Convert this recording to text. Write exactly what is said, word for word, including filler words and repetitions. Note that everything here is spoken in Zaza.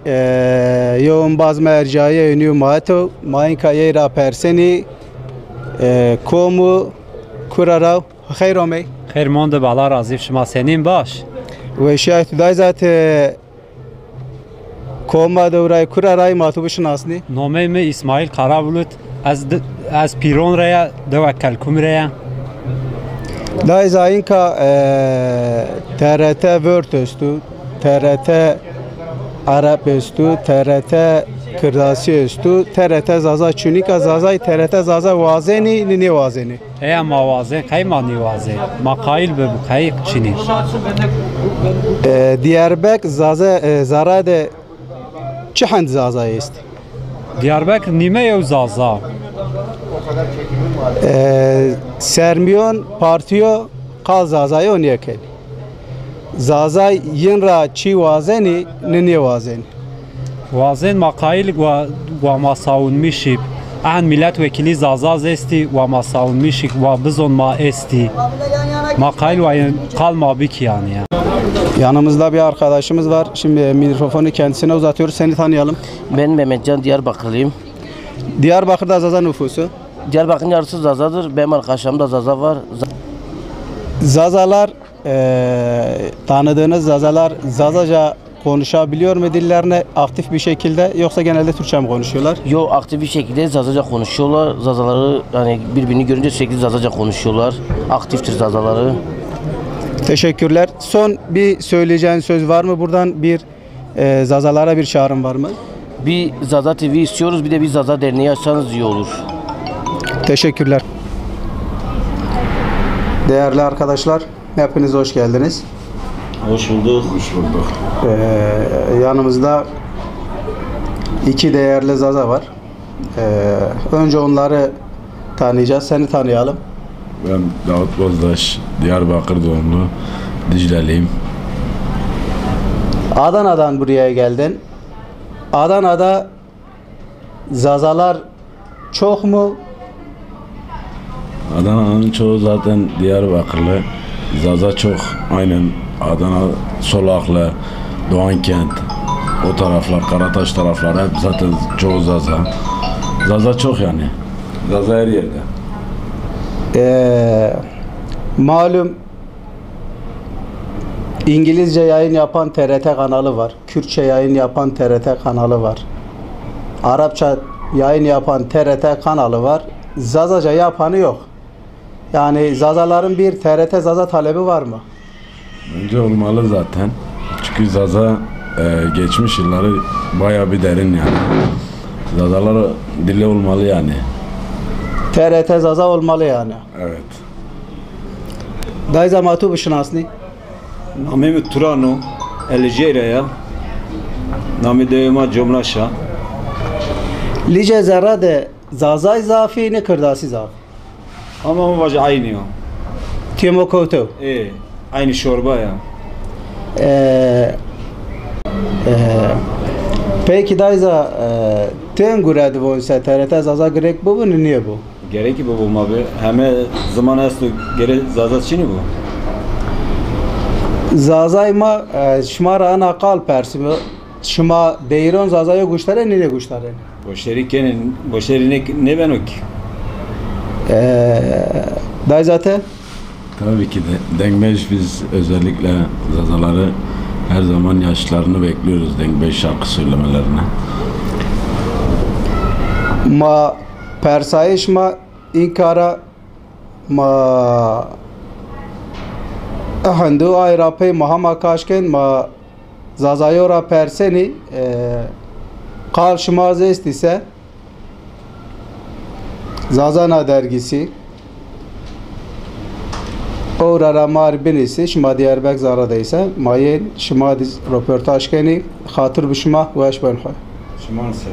E, yo embaz ma ercayîye nîyo ma heto, ma înka yey ra persenî, e, kom û kura ra. Xeyr omey. Xeyr monde, bala razî, şima senîn, baş? Weşîya tu dayza, ti koma de û ray, kura ray, ma tu bişinasnî? Nomey mi Îsmaîl Karabulut. Ez di-, ez Pîron ra ya, dewa Kelkum ra ya. Dayza, înka, e, T R T Word estu, T R T Arab estu, T R T Kirdasî estu, T R T Zaza çinîka, Zazay T R T Zaza wazenî, nî nêwazenî? Eya ma wazen, qey ma nêwazen? Ma qayîl bibû, qey çinî? E, Diyarbek Zaza, e, Zara de çi hend Zaza est? Diyarbekir nîme yew Zaza. E, Sermiyon partiyo qal Zazayo nêkenî. Zazay yin ra çî wazenî, nî nêwazenî? Wazen ma qayîl wa, wa ma savunmîşî. Ehn mîletwekîlî Zazaz estî, wa ma savunmîşî, wa bizon ma estî. Ma qayîl wa yin qal ma bikî yanî ya. Yanımızda bir arkadaşımız var. Şimdi mikrofonu kendisine uzatıyoruz. Seni tanıyalım. Ben Mehmetcan, Diyarbakırlıyım. Diyarbakır'da Zaza nüfusu? Diyarbakır'ın yarısı Zazadır. Benim arkadaşlarım da Zaza var. Za- Zazalar, e, tanıdığınız Zazalar Zazaca konuşabiliyor mu dillerini aktif bir şekilde, yoksa genelde Türkçe mi konuşuyorlar? Yo, aktif bir şekilde Zazaca konuşuyorlar. Zazaları, yani, birbirini görünce sürekli Zazaca konuşuyorlar. Aktiftir Zazaları. Teşekkürler. Son bir söyleyeceğin söz var mı? Buradan bir, e, Zazalara bir çağrın var mı? Bir Zaza T V istiyoruz, bir de bir Zaza Derneği açsanız iyi olur. Teşekkürler. Değerli arkadaşlar, hepiniz hoş geldiniz. Hoş bulduk. Hoş bulduk. Ee, yanımızda iki değerli Zaza var. Ee, önce onları tanıyacağız. Seni tanıyalım. Ben Davut Bozdaş, Diyarbakır doğumlu, Dicleliyim. Adana'dan buraya geldin. Adana'da Zazalar çok mu? Adana'nın çoğu zaten Diyarbakırlı. Zaza çok. Aynen Adana, Solaklı, Doğankent, o taraflar, Karataş tarafları hep zaten çoğu Zaza. Zaza çok yani. Zaza her yerde. Ee, malum, İngilizce yayın yapan T R T kanalı var. Kürtçe yayın yapan T R T kanalı var. Arapça yayın yapan T R T kanalı var. Zazaca yapanı yok. Yani Zazaların bir T R T Zaza talebi var mı? Bence olmalı zaten. Çünkü Zaza, e, geçmiş yılları bayağı bir derin yani. Zazalar dili olmalı yani. T R T Zaza olmalı yani. Evet. Dayza, ma tu bişinasnî? Namê mi Turan o, ez li Ceyra ya. Namê dewê ma Comraş a. Licê Zerre de Zazay zafî ne Kirdasî zafî? Ama ma vajî eynî yo. Têmo kewtew. Ê, eynî şorba ya. Ee, ee, peki dayza, ee, tên gure di von se T R T Zaza girêk bibû ni nêbû? Gerek ki bibû ma bi. Heme ziman esto, gere Zaza çinî bû. Zazay ma, e, şima ra ena qal persîme. Şima deyîron Zazayo guştarên, nînê guştarên? Boşerî kenê, boşerî nê-, nêbeno ki. E, dayza te? Tabii ki de Dengbej, biz özellikle Zazaları her zaman yaşlılarını bekliyoruz Dengbej şarkı söylemelerine. Ma persayîş ma înka ra ma ehend û ay ra pey ma hema kaşkên ma Zazayo ra persenî, e, qal şima zî estî se Zazana dergîsî. Ewra ra ma rê binîsî, şima Diyarbek Zara de îse, ma yên şima dî roportaj kenî, xatir bi şima, weş ben xwe. Şima ser.